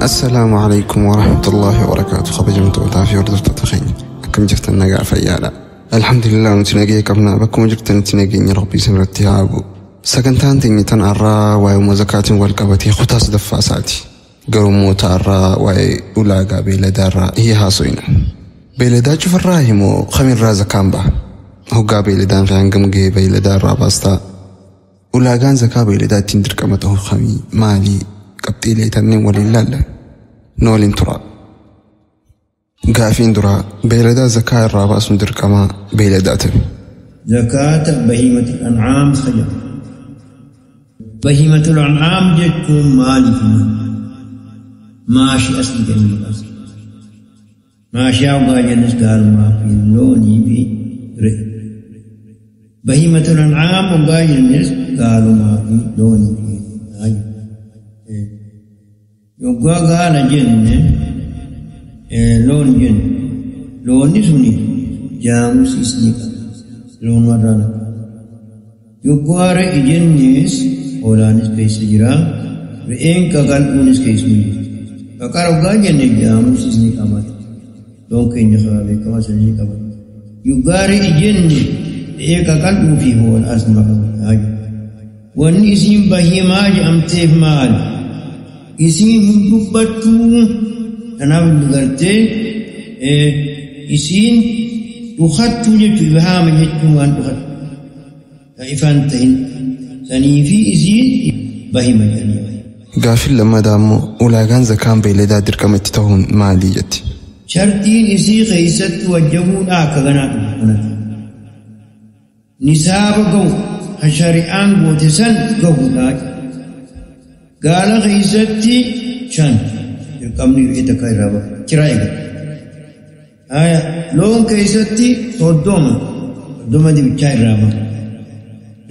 Assalaamu alaikum warahmatullaahi wabarakaatu. Kabajamtootaa fi hordoftoota keenya, akkam jirtan? Nagaa fayyaadha? Alhamdulillah, nuti nagaya qabna. Bakkuma jirtanitti nageenya Rabbii isin irratti haa bu'u. Sagantaan teenya tan har'aa waa'ee zakaatiin wal qabatee kutaa sadaffaa isaati. Garuu moota har'aa waa'ee ulaagaa beeyladaa irraa hii haasoyna. Beeyladaa cufarraa himoo kamirraa zakaan baha? Hoggaa beeyladaan kee hangam gahee beeyladaa irraa baastaa? Ulaagaan zakaa beeyladaa ittiin dirqama ta'u kamii, maalii? Qabxiilee tanneen waliin laalla. Nu waliin tura. Gaafiin duraa, beeyladaa zakaa irraa baasuun dirqamaa beeyladaa tami? Zakaata bahiimatul an'aam fayyada. Bahiimatul an'aam jechuun maaliif? Maashii asii kennu maqaas. Maashiyaa ogaa jennis gaalumaa fi loonii fi re'ee. Bahiimatul an'aam ogaa jennis gaalumaa fi loonii fi re'ee. Yoggaa gaala jenne, loon jenne, loonni suni jaamusis ni qaba. Loon warraa lakkaa. Yoggaa re'e jennes hoolaanis keessa jira. Re'een qaqal'uunis keessuma jirti. Baqara yoggaa jenne jaamusis ni qabata. Loon keenya karaa beekamaa sana ni qabata. Yoggaa re'e jenne re'ee qaqal'uu fi hoolaas ni qabata. Wanni isiin bahiimaa jedhamteef maali? Isiin hin dubbattuu. Kanaaf gartee isiin dhukattuu jechuun, ibhaama jechuun waan dhukattu. Ka ifaan ta'in. Sanii fi isiin bahima jedhanii. Gaafiin lammataa immoo ulaagaan zakaan beeyladaa dirqama itti ta'uun maalii jetti? Shartiin isii keessatti wajjabuudha akka ganaa dhufu kanatti. Nisaaba gahu, ka shari'aan goote san gahuudha. Gaala keessatti 5 dirqamni re'ee takka irraa baha. Kiraa eegala. Haya, loon keessatti 30, 30 dibichaa irraa baha.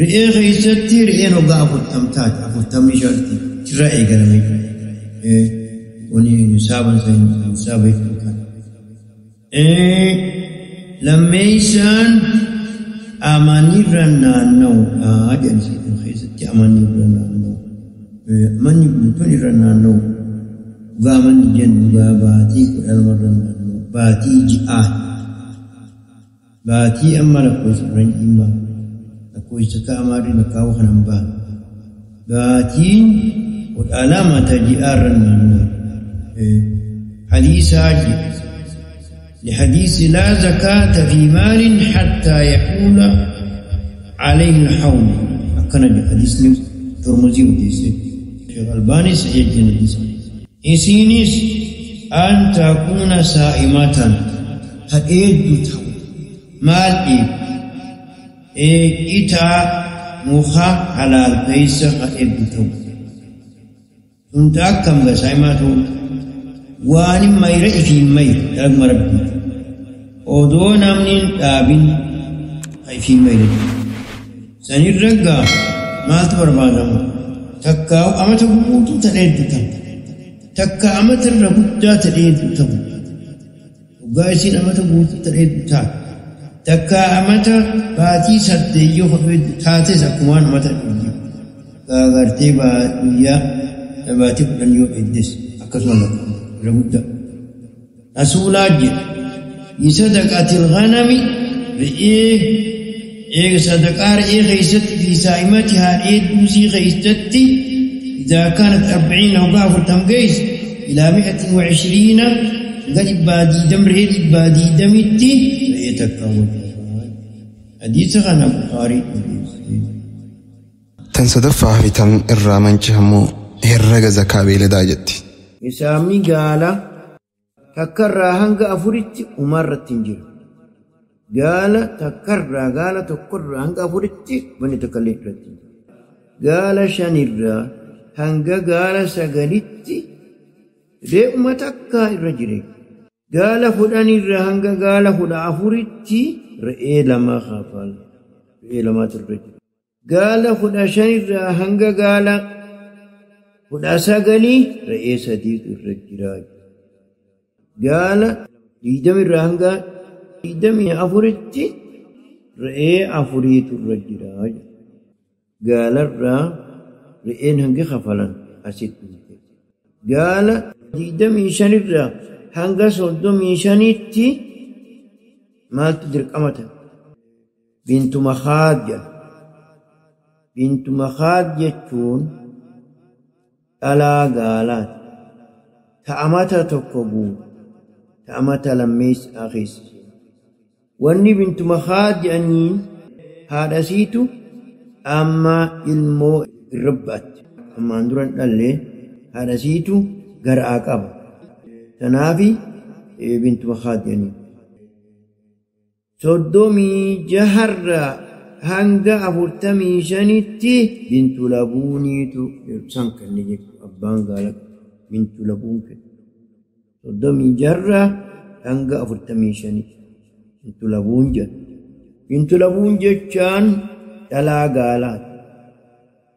Re'ee keessatti re'een hoggaa 40 taate, 40 shartii kiraa eegalame. Kuni nisaaban san nisaaba jechuun kana. Lammeessaan amanirra naanna'uudha jedhan, isiitiin keessatti amanirra naanna'u. Amanni guutuun irra naanna'u. Dhugaa amanni jennu dhugaa baatii 12 irra naanna'u. Baatii ji'aa. Baatii amma lakkoofsa faranjiin ba'a. Lakkoofsa kaamaarri lakkaa'uu kanan ba'a. Baatiin 12 ta ji'aa irra naanna'u. Hadiisaa jedhe. لحديث لا زكاة في مال حتى يحول عليه الحول، أكن حديث ترمذي وديسي شيخ الباني صحيح الحديث. إسينيس أن تكون سائمة، هئيد تاو مال إيه إيه إتا مخا على البيس هئيد تاو كنت أكم سائمة waan mayra ifiin mayra dalaguma Rabbii odoo namni hin dhaabin ka ifiin mayra sanirra gaa maaltu barbaadama? Takka amata guutuu ta'eetu ta'u, takka amata irra guddaa ta'eetu ta'u. Dhugaa isiin amata guutuu ta'eetu ta'a, takka amata baatii 8 yoo taates akkumaan amata dhibbi gartee guyyaa baatii 10 yoo dheeddes akkasuma lakkaa'ama irra guddaa. Rasuulaa jedhe bisadaqatil ghanami, re'ee eega sadaqaa re'ee keessatti, fi saa'imatihaa, dheedduusii keessatti, idaa kaanat 40, hoggaa 40 geesse, ilaa 120, hanga 120, re'ee 120tti re'ee takka wajjin. Hadiisa kana Bukaarii odeesse. Tan sadaffaa fi tan irraa manchihammoo herrega zakaa beeyladaa jetti. Nisaabni gaala takkarraa hanga afuritti umarratti hin jiru. Gaala takkarraa, gaala tokkorraa hanga afuritti wanni tokkollee irratti hin jiru. Gaala shanirraa hanga gaala sagalitti re'uma takkaa irra jire. Gaala 10rraa hanga gaala 14tti re'ee lama kafala. Re'ee lamaatu irra jira. Gaala 15rraa hanga gaala 19 re'ee sadiitu irra jira. Gaala 20rraa hanga 24tti re'ee afuriitu irra jira. Gaalarraa re'een hangi kafalan asitti dhufte. Gaala 25 irraa hanga 35tti maaltu dirqama ta'a? Bintu Makhaad jedhama. Bintu Makhaad jechuun dhalaa gaalaati. Ta amata tokko guutu, ta amata lammeessaa keessa. Wanni Bintu Makhaad jedhaniin haadha isiitu amma ilmoo irra baatti. Ammaan dura hin dhallee haadha isiitu garaa qaba. Tanaafi Bintu Makhaad jedhaniin. 36 hanga 45tti Bintu Labuuniitu san kenne jechuudha. Abbaan gaala Bintu Labuun kenne. 36 hanga 45 Bintu Labuun jedha. Bintu Labuun jechaan dhalaa gaalaati.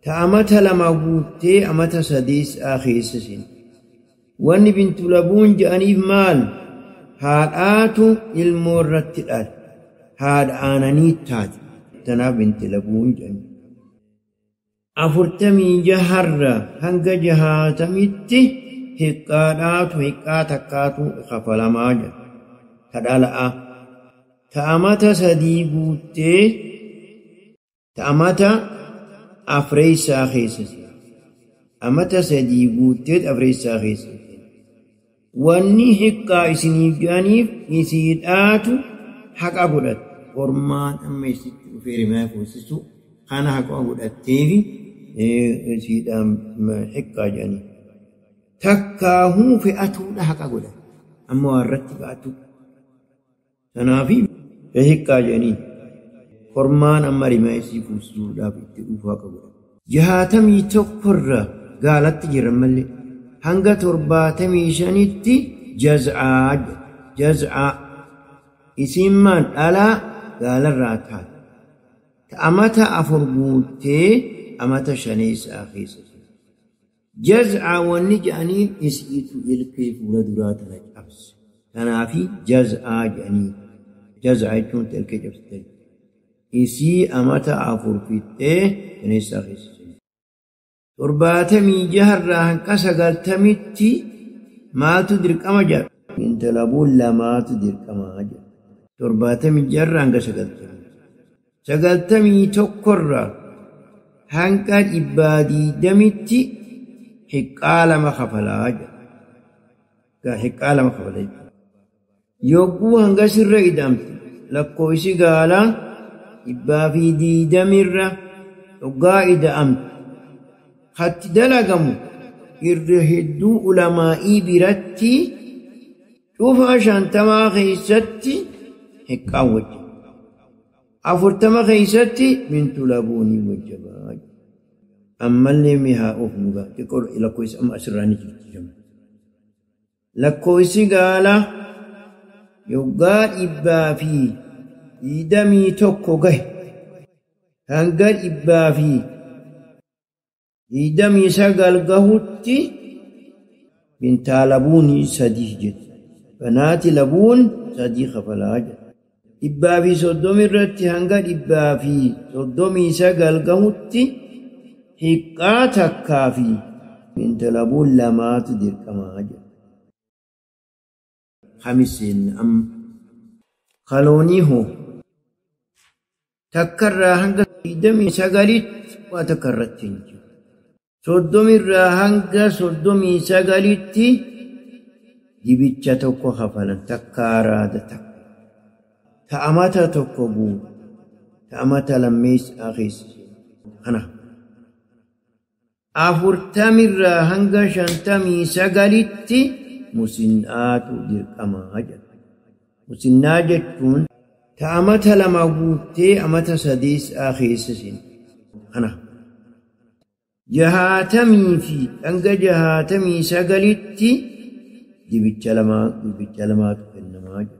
Ta amata 2 guuttee amata 3 keessa seente. Wanni Bintu Labuun jedhaniif maal? Haadhaatu ilmoo irratti dhale. Haadha aananii taate. Tanaaf Bintu Labuun jedhani. 46 hanga 60tti hiqqaadhaatu hiqqaa takkaatu kafalamaa jedha. Ta dhala'a. Ta amata 3 guuttee ta amata 4 keessa seente. Amata 3 guuttee 4 keessa seente. Wanni hiqqaa isiniif jedhaniif isiidhaatu haqa godhatte. Ormaan amma isitti dhufee rimaa fuusisu kana haqa godhatteefi isiidhaan hiqqaa jedhanii. Takkaahuu fe'atuudha haqa godhatte. Amma waa irratti fe'atu. Tanaafi hiqqaa jedhanii. Ormaan amma rimaa isii fuusisuudhaaf itti dhufu haqa godhatte. 61 irraa gaalatti jiran malee hanga 75tti jaz'aa jedha. Jaz'aa isiin maan dhalaa gaalarraa taate. Ta amata 4 guuttee amata 5 keessa seente. Jaz'aa wanni jedhaniin isiitu ilkee fuula duraa tana cabse. Tanaafi jaz'aa jedhanii. Jaz'aa jechuun ilkee cabsite. Isii amata 4 fixxee 5 keessa seente. 76 irraa hanga 90tti maaltu dirqama jedha? Bintu Labuun 2tu dirqama jedha. 76 irraa hanga 90. 91 irraa hanga 120tti hiqqaa 2 kafalaa jedha. Hiqqaa 2 kafalaa jechuudha. Yogguu hanga sirra ida'amte lakkoofsi gaalaa 120 irra yoggaa ida'amte hatti dalagamu irra hedduu ulamaa'ii biratti cufa 50 keessatti hiqqaan wajjaba. 40 keessatti Bintu Labuunii wajjabaa. Ammallee mi'aa of mugaa xiqqoo lakkoofsi amma asirraa ni jirti. Lakkoofsi gaalaa yoggaa 121 gahe hanga 129 gahutti Bintaa Labuunii 3 jedhu. Banaati Labuun 3 kafalaa jedha. 130 irratti hanga 139 gahutti hiqqaa takkaa fi Bintu Labuun 2tu dirqamaa jedha. Kamiseen amma kaloonii hoo takkarraa hanga 29tti waa takka irratti hin jiru. 30 irraa hanga 39tti dibicha tokko kafalan takkaa raada takka. Ta amata tokko guutu, ta amata lammeessaa keessa kana. 40 irraa hanga 59tti musinnaatu dirqamaa jedha. Musinnaa jechuun ta amata 2 guuttee amata 3 keessa seente kana. 60 fi hanga 69tti dibicha 2tu kennamaa jedha.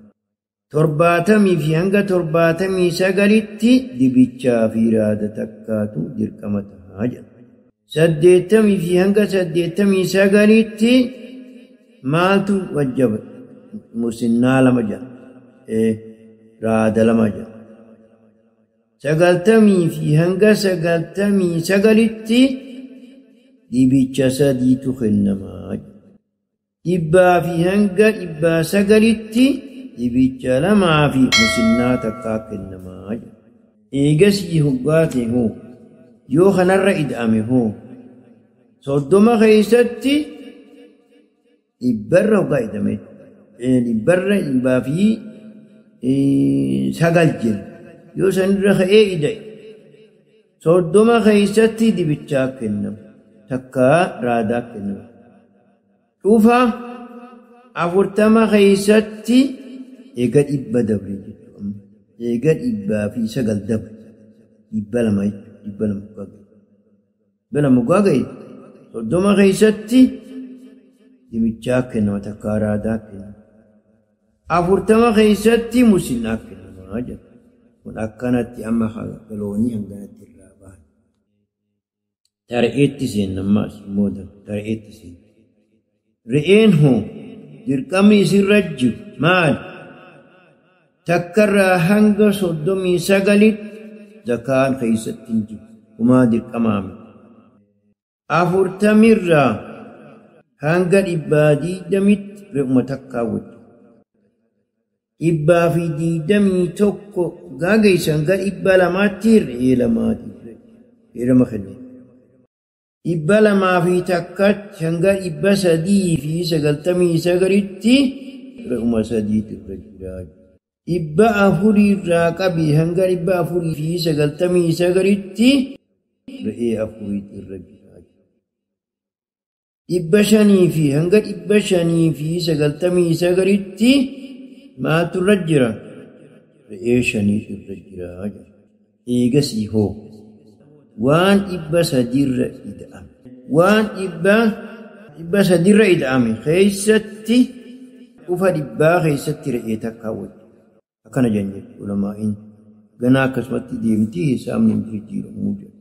70 fi hanga 79tti dibichaa fi raada takkaatu dirqama ta'a jedha. 80 fi hanga 89tti maaltu wajjaba? Musinnaa 2 jedha. Raada 2 jedha. 90 fi hanga 99tti dibicha 3tu kennamaa jedha. Dhibbaa fi hanga 900tti dibicha 2 fi musinnaa takkaa kennamaa jira. Eegasii hoggaa ta'e hoo yoo kanarra ida'ame hoo 30 keessatti dhibbarra hoggaa ida'ame dhibbarra 109 jira. Yoo sanirra ka'ee ida'e 30 keessatti dibichaa kennama takkaa raadaa kennama. Dhufa 40 keessatti eega 100 dabre jechuudha. Eega 109 dabre 200 jechuudha. 200 hoggaa ga'e. 200 hoggaa ga'e 30 keessatti dibichaa kennama takkaa raadaa kennama. 40 keessatti musinnaa kennama jedha. Kun akkanatti amma loonii hanganatti irraa bahan. Re'eetti seenna ammaas immoo re'eetti seenna. Re'een hoo dirqamni isirra jiru maali? Takkarraa hanga 39tti zakaan keessatti hin jiru. Kumaa dirqamaa miti. 40irraa hanga 120tti re'uma takkaa wajji. 121 gaageessa hanga 200tti re'ee lamaatiif re'ee lama kennu. 201tti hanga 399tti re'uma sadiitu irra jira. 400irraa qabii hanga 499tti re'ee afuriitu irra jira. 500 fi hanga 599tti maaltu irra jira? Re'ee shaniitu irra jira. Eegasii hoo waan 300irra ida'ame. Waan 300irra ida'ame keessatti dhufa 100 keessatti re'ee takkaa wajji. Akkana jedhan jechuudha ulamaa'iin. Ganaa akkasumatti deemtii hisaabni hin jijjiiramuu jedhu.